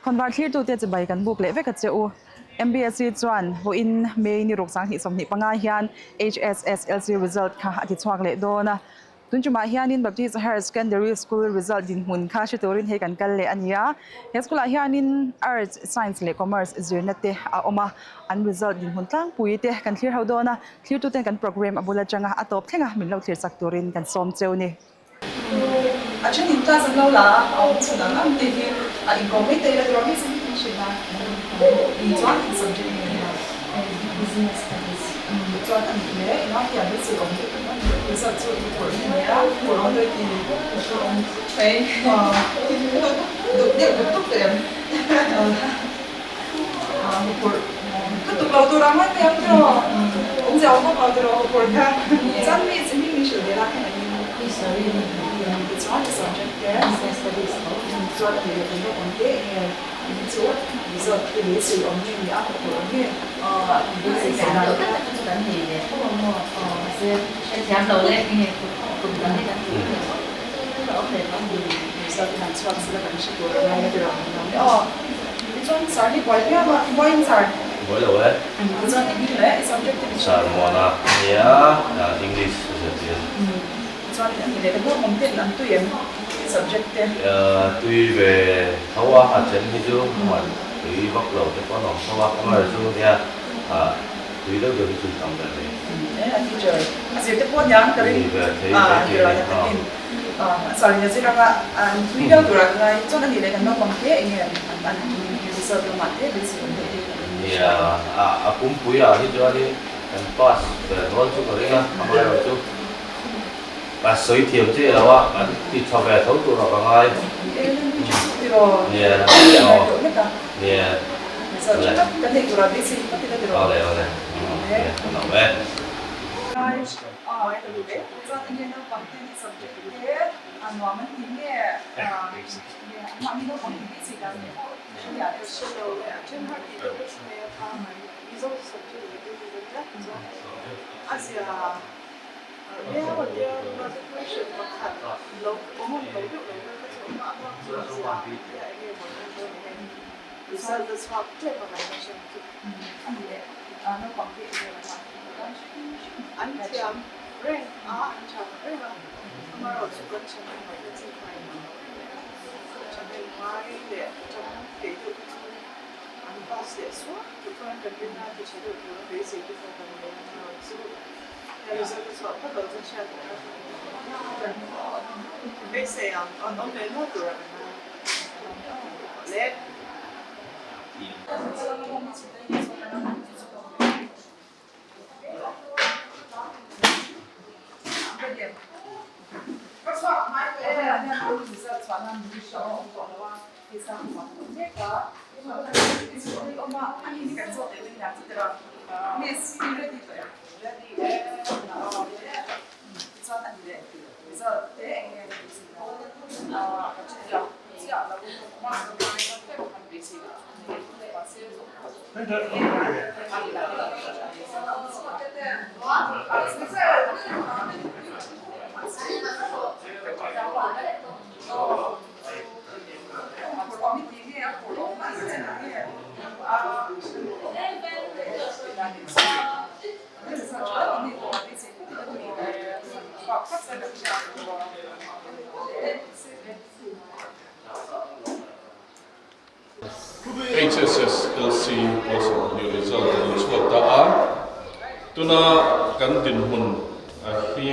Khawnvar thlirtute chibai kan buk leh vek a che u. MBSE chuan vawiin May ni ruk 2025 hian HSSLC result kha a ti chhuak leh dawn a. Tun tumah hianin Baptist Higher Secondary School result dinhmun kha hre turin hei kan kal leh a ni a. He school ah hianin Arts, Science leh Commerce zirna te a awm a, an result dinhmun tlangpui te kan thlir ho dawn a, thlirtuten kan programme a bul atanga a tawp thleng a min lo thlir chak turin kan sawm cheu ni. A thenin class an lo la a, a awm chhun ang ang te hi a inkawm mai thei a tiraw mi sin kan hrilh a, chuan eng subject nge ni a? Business studies. Chuan a nih leh eng a hian beisei awm deuh tak a ni. Result chu i pawrh nge nia, pawrh awm daih ti pawrh awm mai. Duh deuh duh tuk em? Hupurh lutuk lo tur ang mai mai ang tiraw? Awmzia awm bawk lo tiraw hupurh kha. Chuan mi chi hming min hrilh ve la khan engin tichuan i subject te chuan a nih leh kan rawk awm te enge chu result i beisei awm nge ni a hupurh awm nge beisei theih dan kha. Result i han chhuak sela kan hre tur a ngai a tiraw aw. Tichuan sir hi buai viau a, buaiin sir. Buai lo e. Tichuan eng hi le i subject te Sir Muana nia English a zirtir. Tichuan a ni leh ka duh awm ten an tui em i subject te. Tui ve tho a, a then hi chu man tui vak lo te pawh an awm tho a, amaherawhchu chu nia tui deuh deuh hi chu tam ve thei. E a teacher a zir te pawh niang ka ring a tirah na takin. Sorry na zir anga an tui deuh tur ah ka ngai chuan a nih leh kan naupang te eng nge an result lamah te beisei awm deuh hi ka ring. Nia, a pumpui ah hi chuanin kan pass ve dawn chu ka ring a, amaherawhchu ka sawi thiam chiah lo a, kan ti tha ve tho tur ah ka ngai. Nia, nia, awle awle, nia, ka lo e. Chuan enge naupang te hi subject te a nuam an ti nge anmahni naupang te hi chi dan te pawh hria deuh hre lo leh a then har tih deuh chu hei a tha mai Mizo subject leh te hi ka tia chuan a zia viau a tia mahse question pakhat lo awm awm lo deuh lo kha ka chhuah hma a bak chu a zia a tia enge maw ni dawn eng result a chhuak tep a kan la hre chu a ni leh naupang te enge anmahni tan hrim hrim an thiam. Reng a, an tha reng a, amaherawhchu kan thahnem ngaihna chi kha a inang lo em em a, thahnem ngai leh tang peih deuh te chu an pass leh suak tih chuan kan rinna ti tha deuh tura beisei te pawh kan nei a, amaherawhchu he result a chhuah phawt loh chu chhiat a tha beisei ang an awm leh nual tura kan ngai le. HSSLC pawh result a lo chhuak ta a, tuna kan dinhmun a hi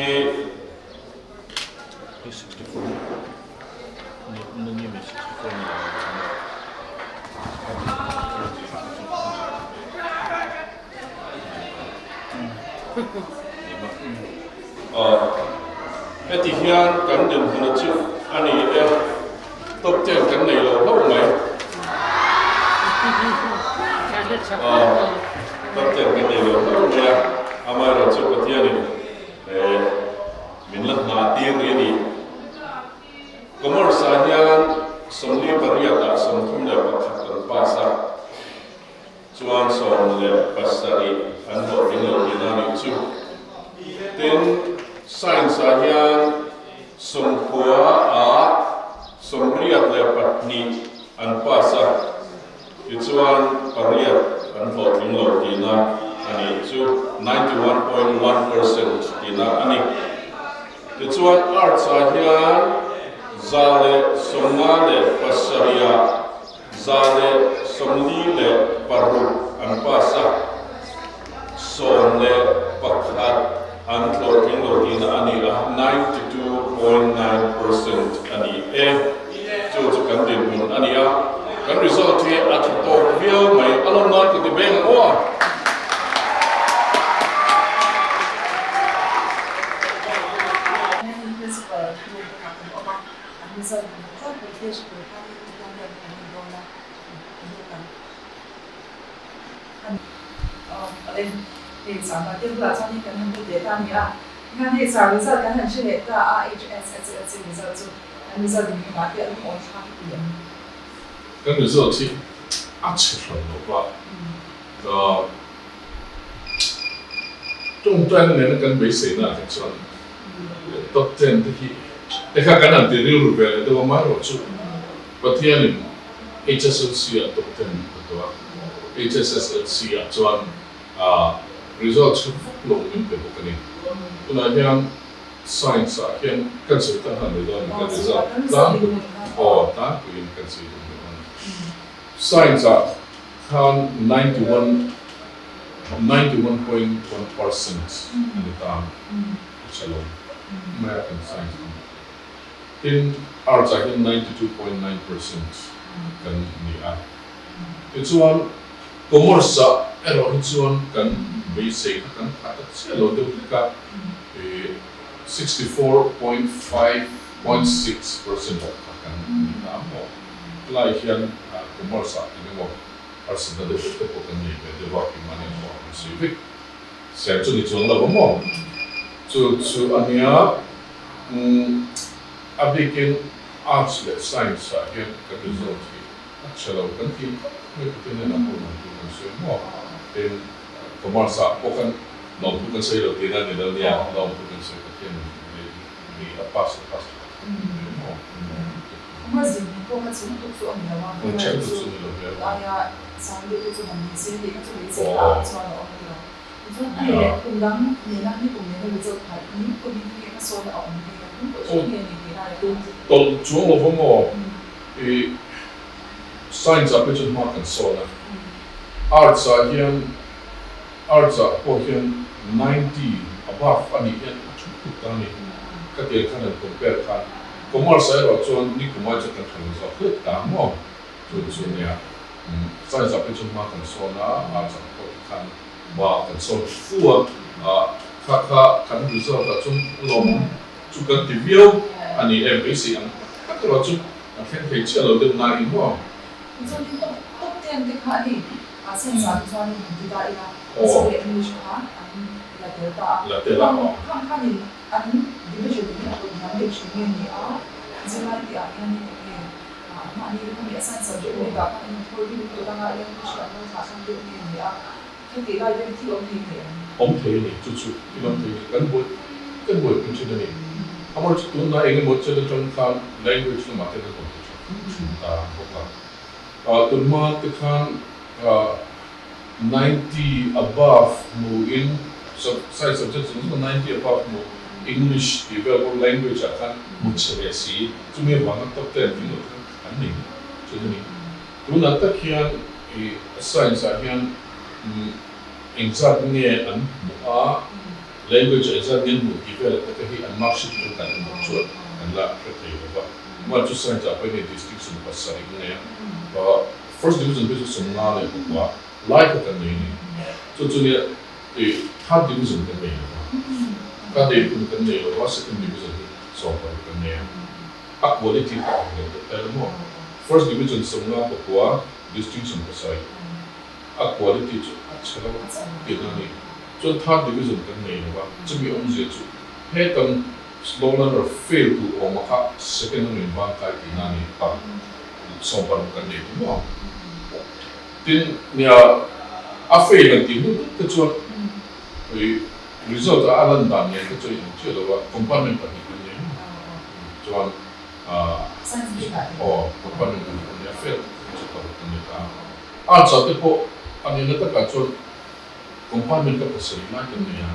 Heti hian kan dinhmun a chu a ni e. Top ten kan nei lo hlauh mai. Top ten kan nei lo hlauh mai a, amaherawhchu Pathianin min la hna tir rih a ni. Commerce ah hian 48 ah 31 kan pass a. Chuan 17 an hlawhtling lo tihna a nih chu. Tin, Science ah hian 90 ah 82 an pass a. Tichuan pariat an hlawhtling lo tihna a nih chu, 91.1% tihna a ni. Tichuan Arts-ah hian 157 ah 146 an pass a, 11 an hlawhtling lo tihna a ni a, 92.9% a ni e. Chu chu kan dinhmun a ni a, kan result hi a tha tawk viau mai. A lawm nan ka ti beng ang aw a. Kan result hi a chhe hran lo va, ka tawngtaina nena kan beiseina ah te chuan top 10 te hi te kha kan han ti rilru ve leh deuh a, amaherawhchu Pathianin HSLC ah top 10 a tuah a, HSSLC ah chuan result chhe vak lo min pe bawk a ni. Tunah hian Science ah hian kan sawi tak han ni dawn kan result tlangpui aw tlangpuiin kan sawi duh ni dawn. Science ah khan 91 91.1% a ni ta a tha lo mai a kan science ang. Tin arts ah hian 92.9% kan ni a. Tichuan commerce ah erawh hi chuan kan beisei kha kan phah tak chiah lo deuh hlek a. 64.5.6% ah kha kan ni ta ang maw? Helai hian commerce ah eng emaw harsatna deuh hlek te pawh kan nei ve deuh a, keimahni ang pawh kan sawi vek. Sem chu ni chuang lo ang maw? Chu chu a nia, a bikin arts leh science ah hian kan result hi a chhe lo kan tih khawp mai Pathian hnenah pawh lawmthu kan sawi ang maw? Tin, commerce ah pawh khan Lawmthu kan sawi lo tihna a ni lo nia, lawmthu kan sawi Pathian leh mi a pass a pass tha tak tak mai maw? Commerce dinhmun pawh kha chhung tuk chu a ni lo a, Chhung tuk chu ni lo hle a. Aia sang deuh te chu han ni se tih kha chu beisei ta ah chuan a awm a ni lo. Tichuan a ni leh kum dang nena ni kum nena result kha ni kum in nge hmasawn a awm bik a, tum pawh chu nge ni tih lai kha. Tawlh chuang lo va maw? I science ah pawh chuan hma kan sawn a, arts ah hian Arts ah pawh hian 90 above a nih hian a thu thut ta a ni. Ka tiang khan an compare khan Commerce ah erawh chuan ni kum ai chuan kan tha lo zawk hlek ta ang maw? Chu chu nia Science ah phei chuan hma kan sawn a, Arts ah pawh tikhan hma kan sawn fu a, kha kha kan result ah chuan lawmawm chu kan ti viau a ni em beisei ang tak tak erawh chu kan thleng thei chiah lo deuh nai maw? Chuan top 10 te kha a ni. A science ah te chuanin han ti ta ila, Mizo leh English kha an la tel ta a. La tel a aw. Khang khanin an division hi a tawp hniam deuh thin nge ni a, zirlai tih ah hianin eng nge mahni khami a science subject bik ah khan an inthawi rim lutuk anga language hi an lo thlah hrang deuh nge ni a, khati lai deuh thil awm thei nge em? Awm thei a ni, chu chu thil awm thei a ni. Kan buai kan buaipui thin a ni. Amaherawhchu tunlai eng emaw chen atang khan language lamah te kan rawn ti tha fur thin ta bawk a. Tunhma te khan 90 above hmuin science subject zawng zawng 90 above hmu English tih vel pawh language ah khan hmu chhe ve si chumi avanga top ten tling lo khan an nei nual thin a ni. Tunah tak hian science ah hian engzat nge an hmuh a, language ah engzat nge an hmuh tih vel te hi an mark sheet atang kan hmuh chuan kan la hre thei lo va. Hman chu science ah pawhin hei distinction 7 a nei a, first division phei chu 56 lai kha kan nei a ni. Chu chu nia ih third division kan nei lo va, ka nei tum kan nei lo va, second division hi 16 kan nei a, a quality kha a ang lo deuh tel maw. First division 59 distinction 7, a quality chu a chhe lo tihna a ni. Chuan third division kan nei lo va, chumi awmzia chu hetan Slow learner fail tur awm a kha second a min van kai tihna a ni ta 16 kan nei ta maw? Tin, nia a fail an tih hnu tak te chuan i result a a lan dan nen te chuan in chiah lo a, compartment pahnih kan nei maw? Chuan aw compartment pahnih kan nei a, fail tak chu paruk kan nei ta a. Arts ah te pawh a nihna takah chuan compartment ka pasarih lai kan nei a,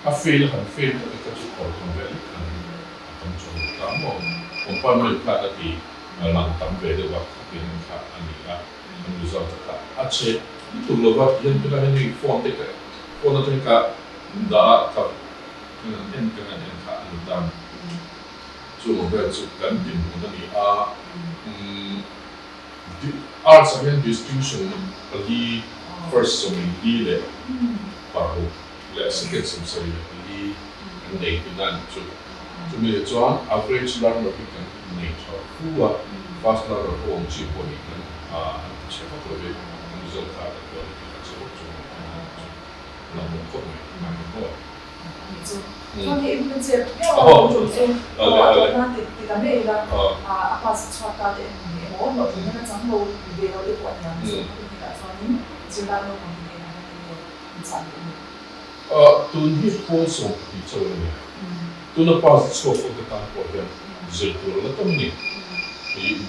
a fail a han fail tak te kha chu kawr thawm ve lek khan a tam chuang lo ta maw? Compartment khan a ti lang tam ve deuh a, khatiang ang kha a ni a, an result a kha a chhe lutuk lo va, tihian tunah hian hei phone te ka phone atangin ka dah a, ka kan han en kan han en kha a ni ta. Chu ang vel chu kan dinhmun a ni a, umm Arts ah hian distinction pali, first 44 leh second 74 kan nei tihna a nih chu. Chumi leh chuan average learner hi kan nei tha fu a, fast learner ho ang chi pawh hi kan an ti chhe vak lo ve, kan result kha kan quality kha chhe vak chuang lo tihna a nih chu. Lo hmuh khawp mai, ngai maw? Tun hi pawl 12 chauh a ni. Tuna pass chhuak ho te tan pawh hian zir tur a la tam a ni.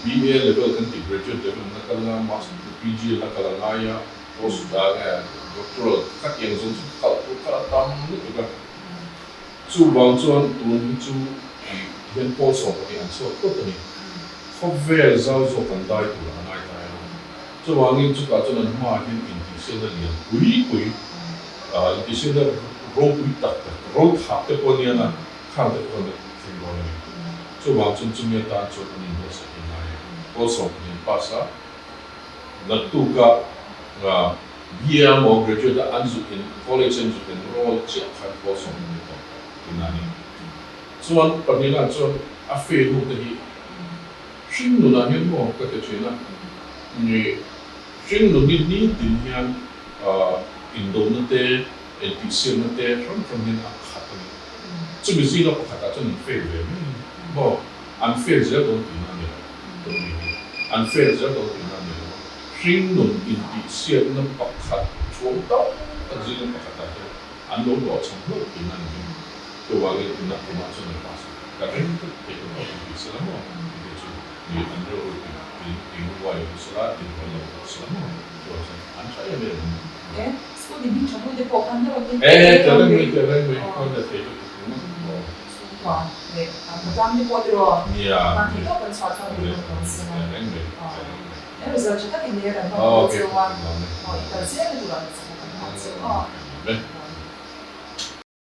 BA level kan tih graduate level an la kal a, master PG an la kal a ngai a. Post dah nge doctoral ka tiang zawng chu kalh tur kha a tam lutuk a, chuvang chuan tun hi chu ih hian pawl 12 an chhuak phawt a ni. Khawvel zau zawk an dai tur a ngai ta a, chuvangin chutah chuan an hmaah hian intihsialna lian pui pui, intihsialna ropui tak tak, ro thah te pawh anian a, khang te pawh an la thleng dawn a ni. Chuvang chuan chumi atan chuan an inbuatsaih hi a ngai a, pawl 12 an pass a, Naktuka BA emaw graduate a an zuk in college an zuk in roll chiah khan pawl 12 tawh tihna a ni. Chuan pahnihna chuan a fail ho te hi hring nunah hian maw ka ti thin a, hring nun hi nitin hian indona te intihsiamna te hrang hrang hian a khat a ni. Chumi zinga pakhatah chuan an fail ve mai a ni maw? An fail zel dawn tihna a ni lo. Tawhmi hi an fail zel dawn tihna a ni lo. Hringnun intihsiakna pakhat thuam tam tak zinga pakhatah hian an lo hlawhchham hlauh tihna a ni mai. Chuvangin inah kumah chuan an pass a, ka ring tlat thei lo tawp inti sela maw tih te chu ni an rilru ti ti nguai lo sela ti hual lo bawk sela maw chuan chuan an tha em em ang. E, school in hming tha hnu te pawh khan deuh ang E, teleng mai teleng mai khawn la thei lutuk ringawt maw. Chhungkua leh an khawtlang te pawh tiraw tan thei tawp kan chhuah chuan rilru kan sem a. He result tha tak in nia kan hmang dawn cheu a, i kal zel na turah kan support kan nghak cheu aw.